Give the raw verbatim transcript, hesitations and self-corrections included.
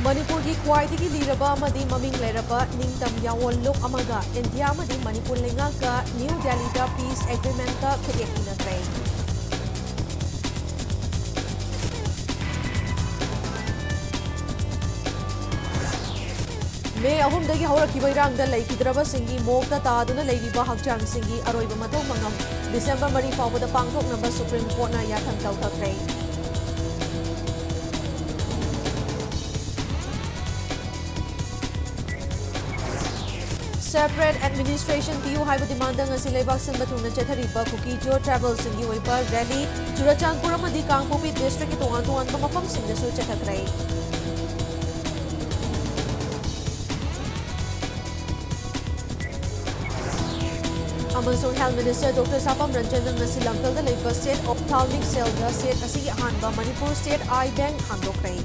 ꯃꯅꯤꯄꯨꯔꯒꯤ ꯈ꯭ꯋꯥꯏꯗꯒꯤ ꯂꯤꯔꯕ ꯑꯃꯗꯤ ꯃꯃꯤꯡ ꯂꯩꯔꯕ ꯅꯤꯡꯇꯝ ꯌꯥꯑꯣꯟ ꯂꯨꯞ ꯑꯃꯒ ꯏꯟꯗꯤꯌꯥ ꯑꯃꯗꯤ ꯃꯅꯤꯄꯨꯔ ꯂꯩꯉꯥꯛꯀ ꯅ꯭ꯌꯨ ꯗꯦꯜꯂꯤꯗ peace agreementꯇ ꯈꯨꯠꯌꯦꯛ ꯏꯅꯈ꯭ꯔꯦ꯫ ꯃꯦ ꯑꯍꯨꯝꯗꯒꯤ ꯍꯧꯔꯛꯈꯤꯕ ꯏꯔꯥꯡꯗ ꯂꯩꯈꯤꯗ꯭ꯔꯕꯁꯤꯡꯒꯤ ꯃꯣꯛꯇ ꯇꯥꯗꯨꯅ ꯂꯩꯔꯤꯕ ꯍꯛꯆꯥꯡꯁꯤꯡꯒꯤ ꯑꯔꯣꯏꯕ ꯃꯊꯧ ꯃꯉꯝ ꯗꯤꯁꯦꯝꯕꯔ ꯃꯔꯤ ꯐꯥꯎꯕꯗ ꯄꯥꯡꯊꯣꯛꯅꯕ ꯁꯨꯄ꯭ꯔꯤꯝ ꯀꯣꯔꯠꯅ ꯌꯥꯊꯪ ꯇꯧꯊꯈ꯭ꯔꯦ꯫ Separate administration ꯄꯤꯌꯨ ꯍꯥꯏꯕ demand ꯉꯁꯤ ꯂꯩꯕꯥꯛ ꯁꯤꯟꯕ ꯊꯨꯡꯅ ꯆꯠꯊꯔꯤꯕ ꯀꯨꯀꯤ-ꯖꯣ tribal ꯁꯤꯡꯒꯤ ꯑꯣꯏꯕ rally ꯆꯨꯔꯆꯥꯟꯄꯨꯔ ꯑꯃꯗꯤ ꯀꯥꯡꯄꯣꯛꯄꯤ districtꯀꯤ ꯇꯣꯉꯥꯟ ꯇꯣꯉꯥꯟꯕ ꯃꯐꯝꯁꯤꯡꯗꯁꯨ ꯆꯠꯊꯈ꯭ꯔꯦ꯫ ꯑꯃꯁꯨꯡ Health Minister Doctor ꯁꯥꯄꯝ ꯔꯟꯖꯟꯅ ꯉꯁꯤ ꯂꯝꯐꯦꯜꯗ ꯂꯩꯕ State Ophthalmic Cellꯗ state ꯑꯁꯤꯒꯤ ꯑꯍꯥꯟꯕ Manipur State Eye Bank ꯍꯥꯡꯗꯣꯛꯈ꯭ꯔꯦ꯫